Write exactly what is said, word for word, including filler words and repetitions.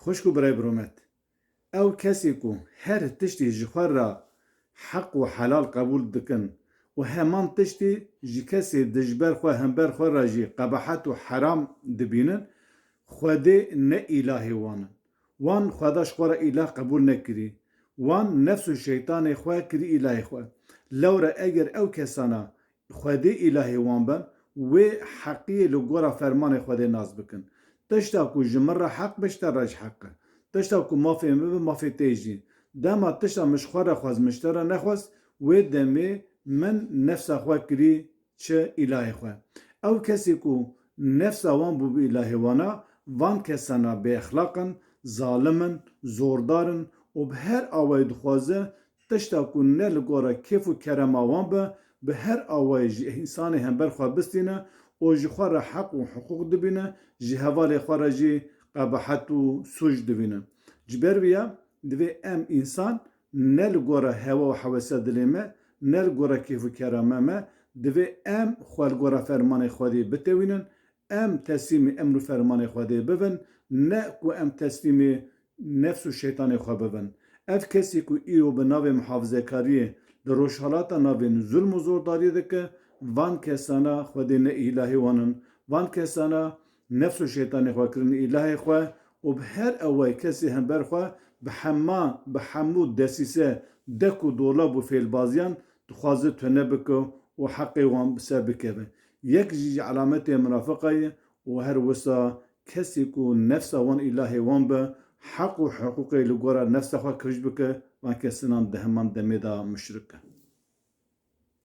Xwişk û birayê biromet, ew kesê ku her tiştî ji xwe re heq û helal qebûl dikin û heman tiştî ji kesê dijber xwe, hember xwe re jî qebehet û heram dibînin, Xwedê ne îlahê wan in. Wan Xweda ji xwe re îlah qebûl nekirî. Wan nefs û şeytanê xwe kirî îlahê xwe. Lewre eger ew kesana Xwedê îlahê wan ben, wê heqiyê li gora fermanê Xwedê nas bikin. Tişta ku ji min re heq be, ji te re jî heq e. Tişta ku mafê min be, mafê te jî. Dema tişta min ji xwe re xwest, min ji te re nexwest, wê demê min nefsa xwe kirî çi îlahê xwe. Ew kesê ku nefsa wan bû bi îlahê wana, van kesana bêexlaq in, zalim in, zordar in û bi her awayî dixwaze tişta ku ne li gora kêf û kerema wan be, bi her awayî ji însanê hember xwe bistîne û ji xwe re heq û hiqûq dibîne, ji hevalê xwe re jî qebehet û sûc dibîne. Ji ber vê ya divê em însan ne li gora hewa û hewesa dilê me, ne li gora kêf û kerema me, divê em xwe li gora fermanê Xwedê bitewînin, em teslîmî emr û fermanê Xwedê bibin, ne ku em teslîmî nefs û şeytanê xwe bibin. Ev kesî ku îro bi navê muhafizekariyê li Rojhalata Navîn zulm û zordariyê dike, van kesana Xwedê ne îlahê wan in. Van kesana nefs û şeytanê xwe kirin îlahê xwe û bi her ewayî kesê hember xwe bi hema, bi hemû desîse, dek û dolab û fêlbaziyan dixwaze tune bike û heqê wan bi ser bikeve. Yek jî ji elametê minafiqa ye û her wisa kesê ku nefsa wan îlahê wan be, heq û hiqûqê li gora nefsa xwe kifş bike, van kesinan di heman demê de muşrik e.